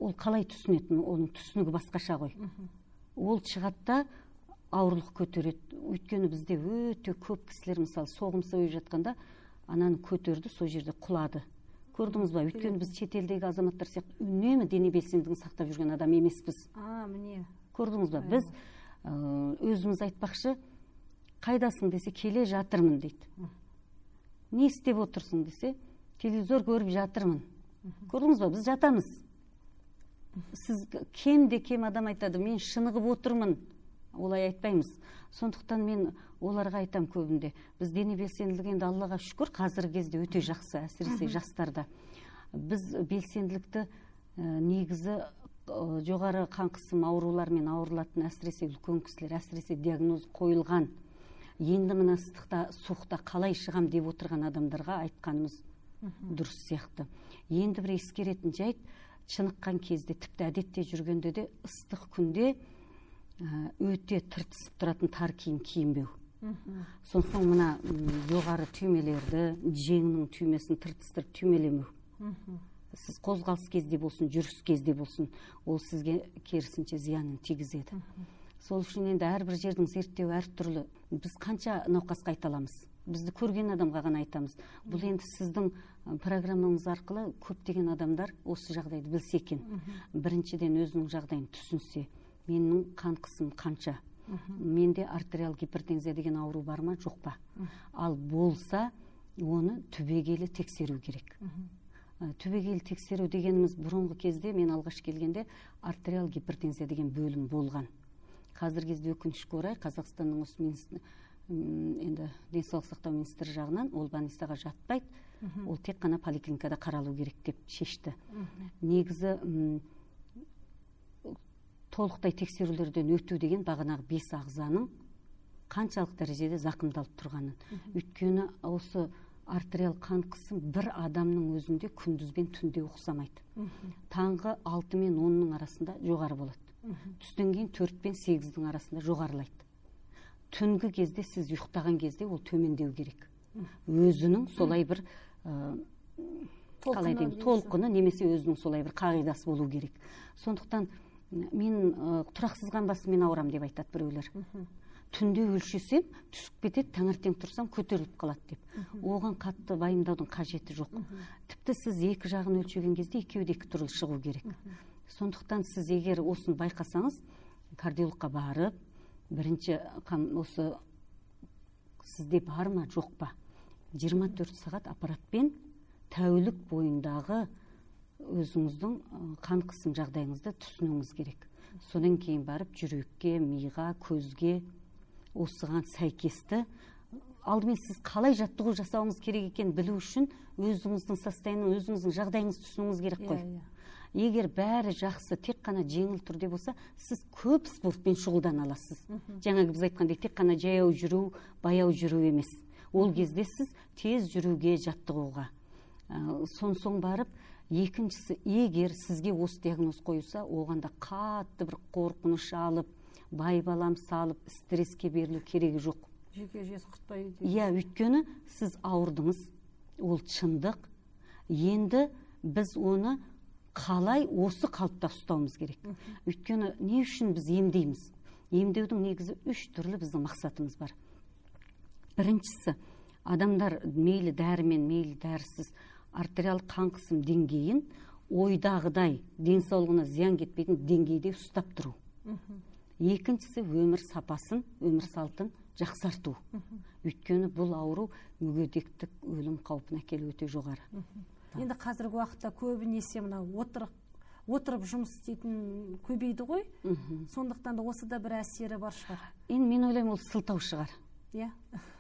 ол қалай түсінетін, оның түсінігі басқаша ғой. Ол шығады да ауырлық көтереді. Өйткені бізде өте көп кісілер, мысалы, соғым сойып жатқанда ананы көтерді, сол жерде құлады. Көрдіңіз ба? Өйткені біз шетелдегі азаматтар сияқты үнемі дене белсенділігін сақтап жүрген адам емеспіз. Міне. Көрдіңіз ба? Біз өзіміз айтпақшы, қайдасың десе, келе жатырмын дейді. Не істеп отырсың десе, телевизор көріп жатырмын. Көрдіңіз ба? Біз жатамыз. Сіз кем де кем адам айтады, мен шынығып отырмын. Олай айтпаймыз. Сондықтан мен оларға айтам көбінде. Біз дене белсенділігі енді Аллаға шүкір, қазіргі кезде өте жақсы, әсіресе жастарда. Біз белсенділікті негізі жоғары қан қысым аурулармен ауырылатын, әсіресе үлкен кісілер, әсіресе диагноз қойылған, енді мына ыстықта, суықта қалай шығам деп отырған адамдарға айтқанымыз дұрыс сияқты. Енді бір ескеретін жайт, шыныққан кезде, тіпті әдетте жүргенде де ыстық күнде өте тыртысып тұратын тар киім киінбеу. Сонсоң мына жоғары түймелерді, жеңнің түймесін тыртыстырып түймелемеу. Сіз қозғалыс кезде болсын, жүріс кезде болсын, ол сізге керісінше зиянын тигізеді. Сол үшін енді әрбір жердің зерттеуі әртүрлі. Біз қанша науқасқа айта аламыз? Бізді көрген адамға ғана айтамыз. Бұл енді сіздің программаңыз арқылы көптеген адамдар осы жағдайды білсе екен. Біріншіден өзінің жағдайын түсінсе, менің қан қысым қанша, менде артериал гипертензия деген ауру бар ма, жоқ па? Ал болса, оны түбегейлі тексеру керек. Түбегейлі тексеру дегеніміз, бұрынғы кезде мен алғаш келгенде артериал гипертензия деген бөлім болған. Қазіргі кезде өкінішке орай Қазақстанның осы енді денсаулық сақтау министрі жағынан ол больницаға жатпайды, ол тек қана поликлиникада қаралу керек деп шешті. Негізі толықтай тексерулерден өту деген бағанағы 5 ағзаның қаншалық дәрежеде зақымдалып тұрғанын. Өйткені осы артериал қан қысым бір адамның өзінде күндіз бен түнде ұқсамайды. Таңғы 6 мен 10-ның арасында жоғары болады. Түстен кейін 4 пен 8-дің арасында жоғарылайды. Түнгі кезде сіз ұйықтаған кезде ол төмендеу керек. Өзінің солай бір қалай дейміз, толқыны немесе өзінің солай бір қағидасы болу керек. Сондықтан мен тұрақсыз қан басыммен ауырам деп айтады біреулер. Түнде өлшесем түсіп кетеді, таңертең тұрсам көтеріліп қалады деп. Оған қатты байымдаудың қажеті жоқ. Тіпті сіз екі жағын өлшеген кезде екеуі де екі түрлі шығу керек. Сондықтан сіз егер осыны байқасаңыз, кардиологқа барып, бірінші осы сізде бар ма, жоқ па? 24 сағат аппаратпен тәулік бойындағы өзіңіздің қан қысым жағдайыңызды түсінуіңіз керек. Содан кейін барып жүрекке, миға, көзге, Осыған сәйкесті алдымен сіз қалай жаттығу жасауыңыз керек екенін білу үшін өзіңіздің состояниеңіз, өзіңіздің жағдайыңызды түсінуіңіз керек қой. Егер бәрі жақсы, тек қана жеңіл түрде болса, сіз көп спортпен шұғылдана аласыз. Жаңағы біз айтқандай, тек қана жаяу жүру, баяу жүру емес. Ол кезде сіз тез жүруге, жаттығуға. Сон барып, екіншісі, егер сізге осы диагноз қойылса, оған да қатты бір қорқыныш алып, байбалам салып, стресске берілу керегі жоқ. Жүйке жүйесі құртпай. Иә, өйткені сіз ауырдыңыз, ол шындық. Енді біз оны қалай осы қалыпта ұстауымыз керек. Өйткені не үшін біз емдейміз? Емдеудің негізі үш түрлі біздің мақсатымыз бар. Біріншісі, адамдар мейлі дәрімен, мейлі дәрісіз артериал қан қысым деңгейін ойдағыдай денсаулығына зиян кетпейтін деңгейде ұстап тұру. Екіншісі, өмір сапасын, өмір салтын жақсарту. Өйткені бұл ауру мүгедектік, өлім қаупін әкелу өте жоғары. Енді қазіргі уақытта көбінесе мына отырып жұмыс істейтін көбейді ғой. Сондықтан да осы да бір әсері бар шығар. Енді мен ойлаймын, ол сылтау шығар. Иә.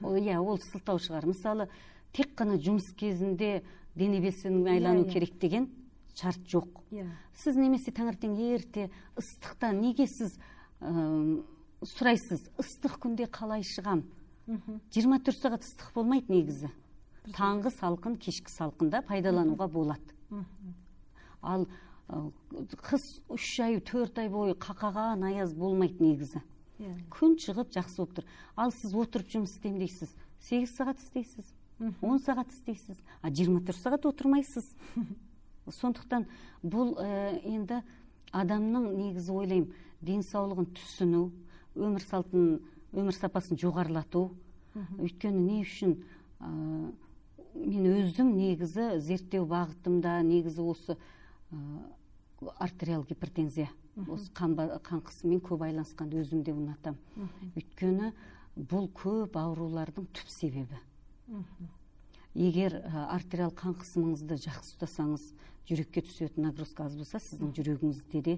Иә, ол сылтау шығар. Мысалы, тек қана жұмыс кезінде дене белсенділігімен айлану керек деген шарт жоқ. Сіз немесе таңертең ерте ыстықта неге сіз сұрайсыз, ыстық күнде қалай шығам? 24 сағат ыстық болмайды негізі. Таңғы салқын, кешкі салқында пайдалануға болады. Ал қыс 3 ай, 4 ай бойы қақаған аяз болмайды негізі. Күн шығып жақсы болып тұр. Ал сіз отырып жұмыс істеймін дейсіз, 8 сағат істейсіз, 10 сағат істейсіз, а 24 сағат отырмайсыз. Сондықтан бұл енді адамның негізі ойлаймын, денсаулығын түсіну, өмір салтын, өмір сапасын жоғарылату. Өйткені не үшін мен өзім негізі зерттеу бағытымда негізі осы артериал гипертензия, осы қан қысымымен көп байланысқанды өзім де ұнатамын. Өйткені бұл көп аурулардың түп себебі. Егер артериал қан қысымыңызды жақсы ұстасаңыз, жүрекке түсетін нагрузка аз болса, сіздің жүрегіңізде де,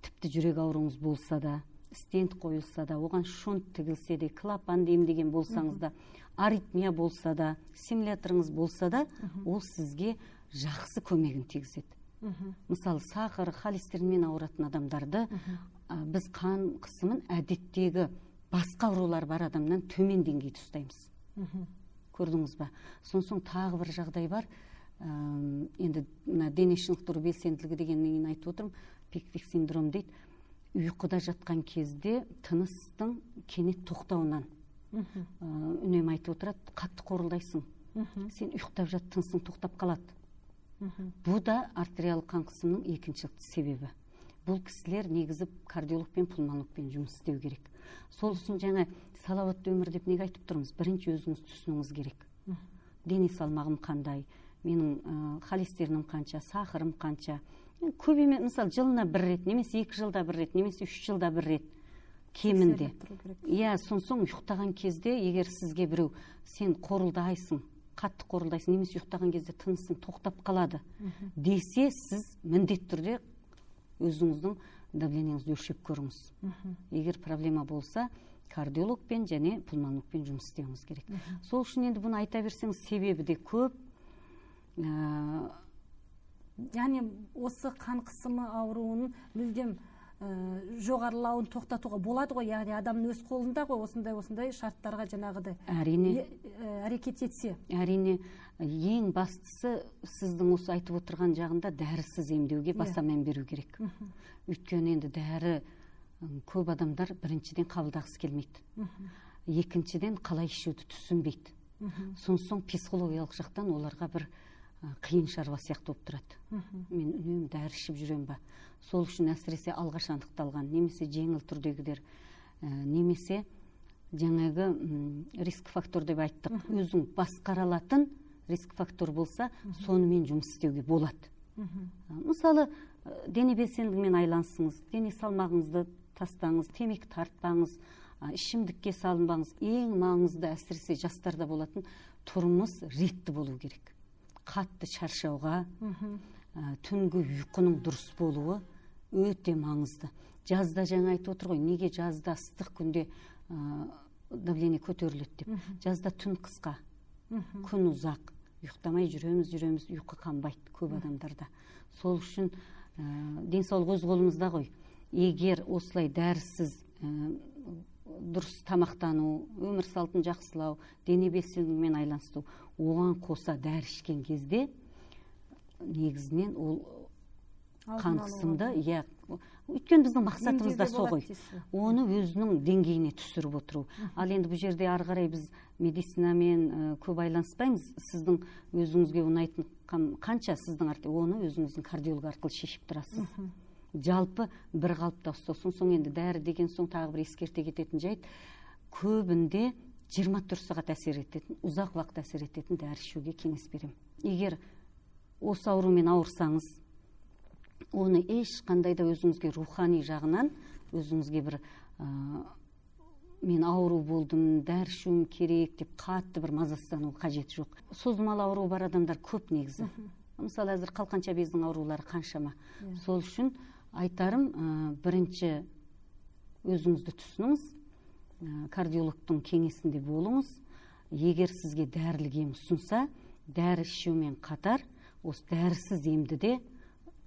тіпті жүрек ауруыңыз болса да, стент қойылса да, оған шунт тігілсе де, клапанды емдеген болсаңыз да, аритмия болса да, стимуляторыңыз болса да, ол сізге жақсы көмегін тигізеді. Мысалы, сахар, холестеринмен ауыратын адамдарды біз қан қысымын әдеттегі басқа аурулар бар адамнан төмен деңгейде ұстаймыз. Көрдіңіз ба? Сонсоң тағы бір жағдай бар. Енді мына дене шынықтыру белсенділігі дегеннен кейін айтып отырмын, пиквик синдром дейді. Ұйқыда жатқан кезде тыныстың кенет тоқтауынан. Үнемі айтып отырады, қатты қорылдайсың. Сен ұйықтап жат, тынысың тоқтап қалады. Бұл да артериал қан қысымының екінші себебі. Бұл кісілер негізі кардиологпен, пульмонологпен жұмыс істеу керек. Сол үшін жаңа салауатты өмір деп неге айтып тұрмыз? Бірінші өзіңіз түсінуіңіз керек. Дене салмағым қандай, менің холестеринім қанша, сахарым қанша. Көп емес, мысалы, жылына бір рет, немесе 2 жылда бір рет, немесе 3 жылда бір рет кемінде. Иә, сонсоң ұйықтаған кезде, егер сізге біреу сен қорылдайсың, қатты қорылдайсың, немесе ұйықтаған кезде тынысың тоқтап қалады десе, сіз міндетті түрде өзіңіздің давлениеңізді өлшеп көріңіз. Егер проблема болса, кардиологпен және пульмонологпен жұмыс істеуіңіз керек. Сол үшін енді бұны айта берсеңіз, себебі де көп. Яғни осы қан қысымы ауруының мүлдем жоғарылауын тоқтатуға болады ғой, яғни адамның өз қолында ғой, осындай шарттарға жаңағыдай әрине әрекет етсе. Әрине, ең бастысы сіздің осы айтып отырған жағында дәрісіз емдеуге баса мән беру керек. Өйткені енді дәрі көп адамдар біріншіден қабылдағысы келмейді. Екіншіден қалай ішуді түсінбейді. Сонсоң психологиялық жақтан оларға бір қиын шаруа сияқты болып тұрады. Мен үнемі дәрі ішіп жүремін ба? Сол үшін әсіресе алғаш анықталған, немесе жеңіл түрдегілер, немесе жаңағы риск фактор деп айттық. Өзің басқара алатын риск фактор болса, сонымен жұмыс істеуге болады. Мысалы, дене белсенділігімен айланысыңыз, дене салмағыңызды тастаңыз, темекі тартпаңыз, ішімдікке салынбаңыз. Ең маңызды, әсіресе жастарда болатын, тұрмыс ретті болу керек. Қатты шаршауға, түнгі ұйқының дұрыс болуы өте маңызды. Жазда жаңа айтып отыр ғой, неге жазда ыстық күнде давление көтеріледі деп. Жазда түн қысқа, күн ұзақ, ұйықтамай жүреміз, ұйқы қанбайды көп адамдарда. Сол үшін денсаулық өз қолымызда ғой. Егер осылай дәрісіз дұрыс тамақтану, өмір салтын жақсылау, дене белсенділігімен айланысу, оған қоса дәрі ішкен кезде негізінен ол қан қысымды, иә, өйткені біздің мақсатымыз да сол ғой, оны өзінің деңгейіне түсіріп отыру. Ал енді бұл жерде ары қарай біз медицинамен көп байланыспаймыз. Сіздің өзіңізге ұнайтын қанша сіздің оны өзіңіздің кардиолог арқылы шешіп тұрасыз. Жалпы бір қалыпта ұстау. Соң енді дәрі деген соң тағы бір ескерте кететін жайт, көбінде 24 сағат әсер ететін, ұзақ уақыт әсер ететін дәрі ішуге кеңес беремін. Егер осы аурумен ауырсаңыз, оны ешқандай да өзіңізге рухани жағынан, өзіңізге бір мен ауру болдым, дәрі ішуім керек деп қатты бір мазасыздану қажеті жоқ. Созылмалы ауру бар адамдар көп негізі. Мысалы, әзір қалқанша бездің аурулары қаншама. Сол үшін айтарым, бірінші өзіңізді түсініңіз, кардиологтың кеңесінде болыңыз. Егер сізге дәрілік ем ұсынса, дәрі ішумен қатар осы дәрісіз емді де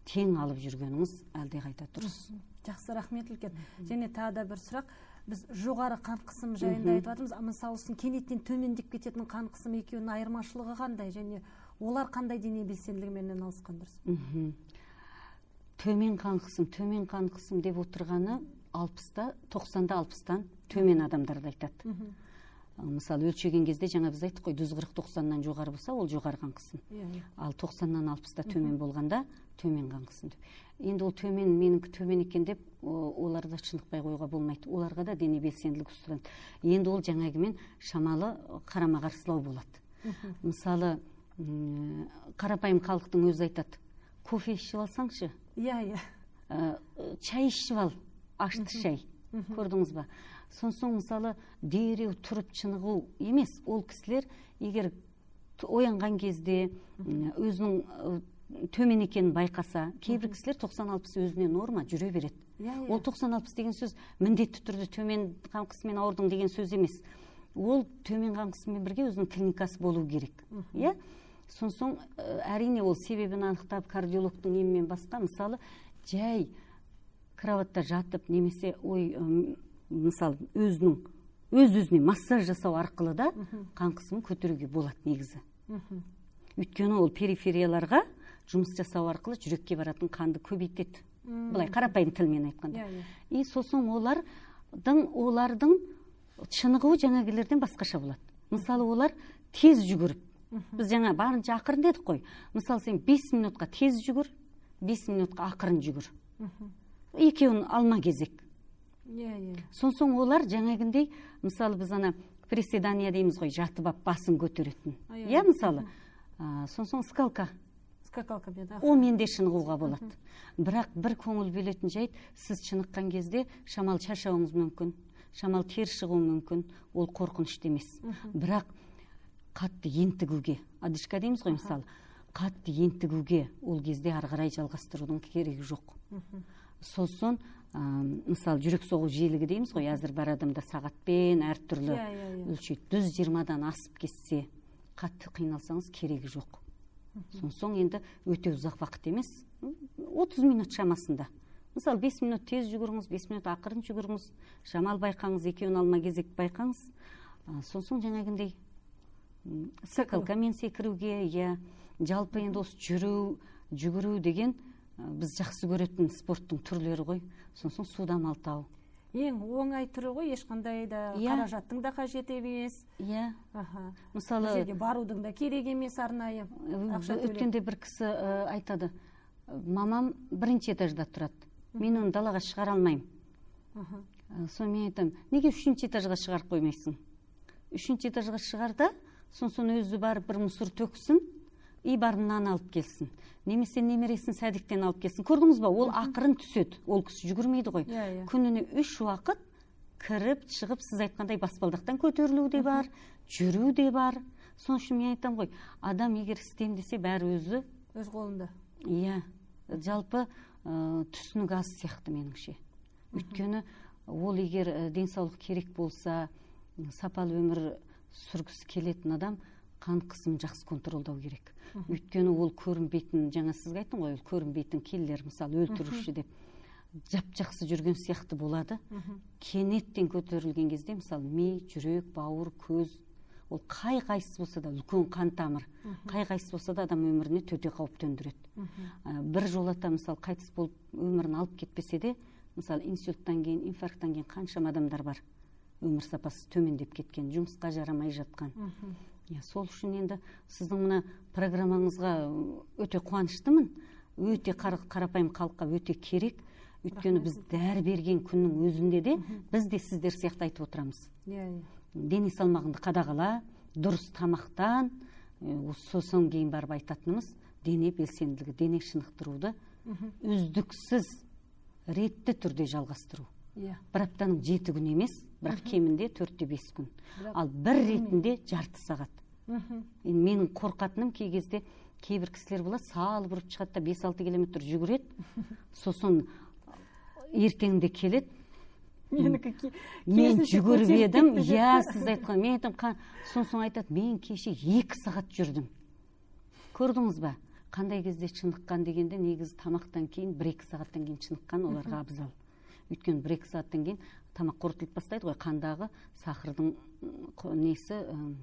тең алып жүргеніңіз әлдеқайда дұрыс. Жақсы, рахмет үлкен. Және тағы да бір сұрақ. Біз жоғары қан қысым жайында айтып жатырмыз. Мысалы үшін кенеттен төмендеп кететін қан қысым екеуінің айырмашылығы қандай және олар қандай дене белсенділігімен айналысқан дұрыс? Төмен қан қысым, төмен қан қысым деп отырғаны 60-та, 90-да 60-тан төмен адамдарды айтады. Мысалы, өлшеген кезде жаңа біз айттық қой, 140-90-нан жоғары болса, ол жоғары қан қысым. Ал 90-нан 60-та төмен болғанда төмен қан қысым деп. Енді ол төмен, менікі төмен екен деп оларды шынықпай қоюға болмайды. Оларға да дене белсенділік ұсынады. Енді ол жаңағымен шамалы қарама-қарсылау болады. Мысалы, қарапайым халықтың өзі айтады, кофе ішіп алсаңшы. Иә, иә. Чай ішіп ал, ашты шай. Көрдіңіз ба? Сонсоң, мысалы, дереу тұрып шынығу емес. Ол кісілер егер оянған кезде өзінің төмен екенін байқаса, кейбір кісілер 90-60 өзіне норма жүре береді. Ол 90-60 деген сөз міндетті түрде төмен қан қысыммен ауырдың деген сөз емес. Ол төмен қан қысыммен бірге өзінің клиникасы болу керек. Иә? Сонсоң, әрине ол себебін анықтап кардиологтың емімен басқа, мысалы, жай кроватта жатып немесе ой, мысалы, өзінің өз-өзіне массаж жасау арқылы да қан қысымын көтеруге болады негізі. Өйткені ол периферияларға жұмыс жасау арқылы жүрекке баратын қанды көбейтеді. Былай қарапайым тілмен айтқанда. И сосын олардың шынығуы жаңағылардан басқаша болады. Мысалы, олар тез жүгіріп, біз жаңа барынша ақырын дедік қой. Мысалы, сен 5 минутқа тез жүгір, 5 минутқа ақырын жүгір. Екеуін алма кезек. Сонсоң олар жаңағындай, мысалы, біз ана приседания дейміз ғой, жатып ап басын көтеретін. Иә, мысалы, сонсоң скалка. Онымен де шынығуға болады. Бірақ бір көңіл бөлетін жайт, сіз шыныққан кезде шамал шаршауыңыз мүмкін, шамал тер шығуы мүмкін, ол қорқынышты емес. Бірақ қатты ентігуге, одышка дейміз ғой, мысалы, қатты ентігуге ол кезде ары қарай жалғастырудың керегі жоқ. Сосын, мысалы, жүрек соғу жиілігі дейміз ғой, әзір бар адамда сағатпен әртүрлі өлшейді. 120-дан асып кетсе, қатты қиналсаңыз керегі жоқ. Сонсоң енді өте ұзақ уақыт емес, 30 минут шамасында. Мысалы, 5 минут тез жүгіріңіз, 5 минут ақырын жүгіріңіз, шамал байқаңыз, екеуін алма кезек байқаңыз. Сонсоң жаңағындай скакалкамен секіруге, я жалпы енді осы жүру, жүгіру деген біз жақсы көретін спорттың түрлері ғой. Сонсоң суда малтау. Ең оңай түрі ғой, ешқандай да қаражаттың да қажет емес. Иә. Мысалы, бұл жерге барудың да керек емес арнайы. Ақша төлеп. Өткенде бір кісі айтады, мамам бірінші этажда тұрады. Мен оны далаға шығара алмаймын. Соны мен айтамын, неге үшінші этажға шығарып қоймайсың? Үшінші этажға шығар да, сосын өзі барып бір мусор төксін, и барып нан алып келсін. Немесе немересін сәдіктен алып келсін. Көрдіңіз ба, ол ақырын түседі. Ол кісі жүгірмейді ғой. Күніне 3 уақыт кіріп, шығып, сіз айтқандай баспалдақтан көтерілу де бар, жүру де бар. Сол үшін мен айтамын ғой, адам егер істеймін десе, бәрі өзі өз қолында. Иә, жалпы түсінік аз сияқты меніңше. Өйткені ол егер денсаулық керек болса, Сапалы өмір сүргісі келетін адам қан қысымын жақсы контролдау керек. Өйткені ол көрінбейтін, жаңа сізге айттым ғой, ол көрінбейтін киллер, мысалы өлтіруші деп. Жап-жақсы жүрген сияқты болады. Кенеттен көтерілген кезде, мысалы, ми, жүрек, бауыр, көз, ол қай-қайсысы болса да үлкен қан тамыр, қай-қайсысы болса да адам өміріне төте қауіп төндіреді. Бір жолата, мысалы, қайтыс болып өмірін алып кетпесе де, мысалы, инсульттан кейін, инфаркттан кейін қаншама адамдар бар, өмір сапасы төмендеп кеткен, жұмысқа жарамай жатқан. Сол үшін енді сіздің мына программаңызға өте қуаныштымын, өте қарапайым халыққа өте керек. Өйткені біз дәрі берген күннің өзінде де біз де сіздер сияқты айтып отырамыз. Дене салмағыңды қадағала, дұрыс тамақтан, сосын кейін барып айтатынымыз дене белсенділігі, дене шынықтыруды үздіксіз ретті түрде жалғастыру. Бір аптаның 7 күні емес, бірақ кемінде 4-5 күн. Ал бір ретінде жарты сағат. Енді менің қорқатыным кей кезде кейбір кісілер болады, салып ұрып шығады да 5-6 километр жүгіреді, сосын ертеңінде келеді. Менікі мен жүгіріп едім, иә, сіз айтқан, мен айтам, сосын айтады, мен кеше 2 сағат жүрдім. Көрдіңіз ба? Қандай кезде шыныққан дегенде, негізі тамақтан кейін 1-2 сағаттан кейін шыныққан оларға абзал. Өйткені 1-2 сағаттан кейін тамақ қорытылып бастайды ғой, қандағы сахардың несі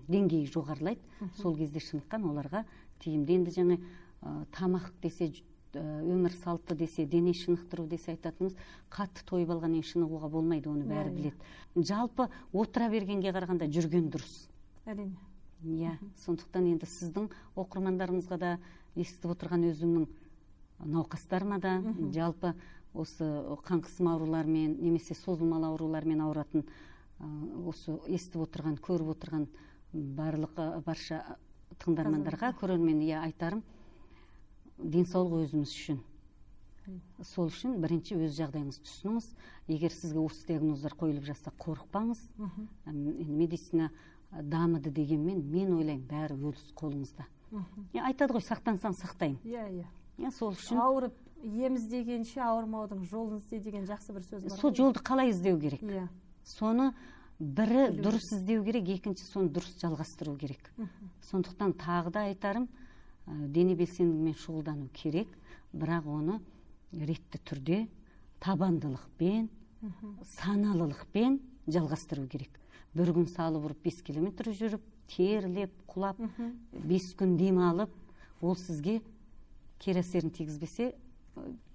деңгейі жоғарылайды. Сол кезде шыныққан оларға тиімді. Енді жаңа тамақ десе, өмір салты десе, дене шынықтыру десе айтатынымыз, қатты тойып алғаннан кейін шынығуға болмайды, оны бәрі біледі. Жалпы отыра бергенге қарағанда жүрген дұрыс. Әрине. Иә, сондықтан енді сіздің оқырмандарыңызға да, естіп отырған өзімнің науқастарыма да, жалпы осы қан қысым ауруларымен немесе созылмалы аурулармен ауыратын, осы естіп отырған, көріп отырған барлық барша тыңдармандарға, көрермен, иә, айтарым, денсаулық өзіміз үшін. Сол үшін бірінші өз жағдайыңызды түсініңіз. Егер сізге осы диагноздар қойылып жатса, қорықпаңыз. Медицина дамыды дегенмен, мен ойлаймын, бәрі өз қолыңызда. Айтады ғой, сақтансаң сақтаймын. Иә, иә. Сол үшін ауырып ем іздегенше ауырмаудың жолын ізде деген жақсы бір сөз бар. Сол жолды қалай іздеу керек? Соны бірі дұрыс іздеу керек, екінші соны дұрыс жалғастыру керек. Сондықтан тағы да айтарым, дене белсенділігімен шұғылдану керек, бірақ оны ретті түрде табандылықпен, саналылықпен жалғастыру керек. Бір күн салып ұрып 5 километр жүріп, терлеп, құлап, 5 күн демалып, ол сізге кері әсерін тигізбесе,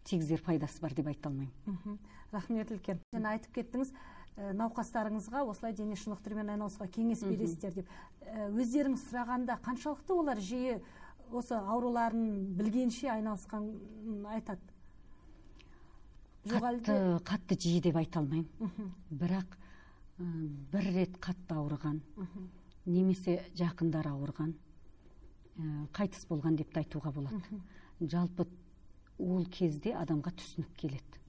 тигізер пайдасы бар деп айта алмаймын. Рахмет үлкен. Жаңа айтып кеттіңіз, науқастарыңызға осылай дене шынықтырумен айналысуға кеңес бересіздер деп. Өздеріңіз сұрағанда қаншалықты олар жиі осы ауруларын білгенше айналысқанын айтады? Қатты жиі деп айта алмаймын. Бірақ бір рет қатты ауырған, немесе жақындары ауырған, қайтыс болған деп те айтуға болады. Жалпы ол кезде адамға түсінік келеді.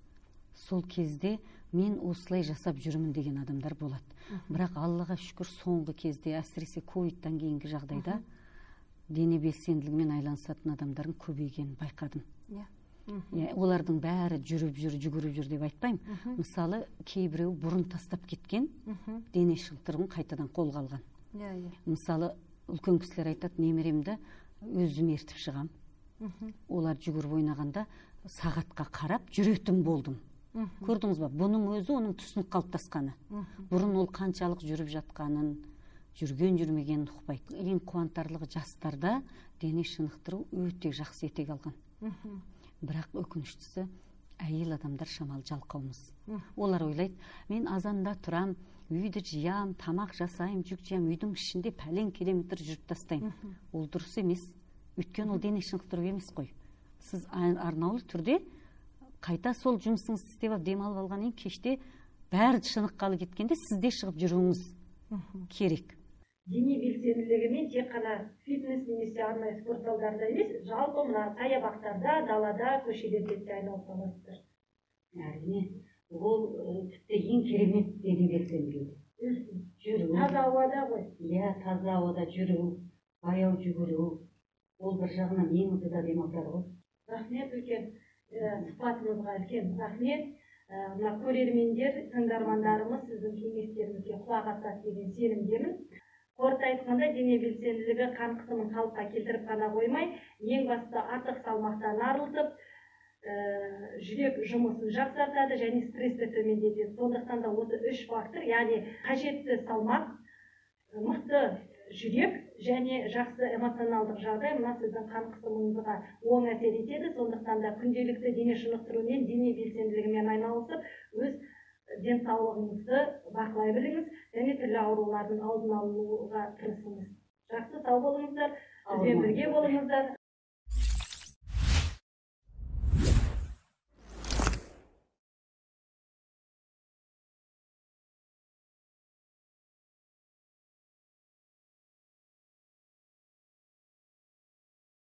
Сол кезде мен осылай жасап жүрмін деген адамдар болады. Бірақ Аллаға шүкір, соңғы кезде, әсіресе ковидтан кейінгі жағдайда дене белсенділігімен айланысатын адамдардың көбейгенін байқадым. Олардың бәрі жүріп жүр, жүгіріп жүр деп айтпаймын. Мысалы, кейбіреу бұрын тастап кеткен дене шынықтыруын қайтадан қолға алған. Мысалы, үлкен кісілер айтады, немеремді өзім ертіп шығам. Олар жүгіріп ойнағанда сағатқа қарап жүретін болдым. Көрдіңіз ба? Бұның өзі оның түсінік қалыптасқаны. Бұрын ол қаншалық жүріп жатқанын, жүрген жүрмегенін ұқпайды. Ең қуантарлығы, жастарда дене шынықтыру өте жақсы етек алған. Бірақ өкініштісі, әйел адамдар шамалы жалқаумыз. Олар ойлайды, мен азанда тұрам, үйді жиям, тамақ жасайым, жүк жиям, үйдің ішінде пәлен километр жүріп тастаймын. Ол дұрыс емес. Өйткені ол дене шынықтыру емес қой. Сіз арнаулы түрде қайта сол жұмысыңызды істеп алып, демалып алғаннан кейін кеште бәрі шыныққалы кеткенде сіз де шығып жүруіңіз керек. Дене белсенділігімен тек қана фитнес немесе арнайы спорт залдарында емес, жалпы мына саябақтарда, далада, көшелерде де айналыса аласыздар. Әрине, ол тіпті ең керемет дене белсенділігі. Жүру. Таза ауада ғой. Иә, таза ауада жүру, баяу жүгіру. Ол бір жағынан миыңызды да демалтады ғой. Рахмет үлкен сұхбатыңызға, үлкен рахмет. Мына көрермендер, тыңдармандарымыз сіздің кеңестеріңізге құлақ асады деген сенімдемін. Қорыта айтқанда, дене белсенділігі қан қысымын қалыпқа келтіріп қана қоймай, ең бастысы артық салмақтан арылтып, жүрек жұмысын жақсартады және стрессті төмендетеді. Сондықтан да осы үш фактор, яғни қажетті салмақ, мықты жүрек және жақсы эмоционалдық жағдай мына сіздің қан қысымыңызға оң әсер етеді. Сондықтан да күнделікті дене шынықтырумен, дене белсенділігімен айналысып, өз денсаулығыңызды бақылай біліңіз және түрлі аурулардың алдын алуға тырысыңыз. Жақсы, сау болыңыздар, бізбен бірге болыңыздар.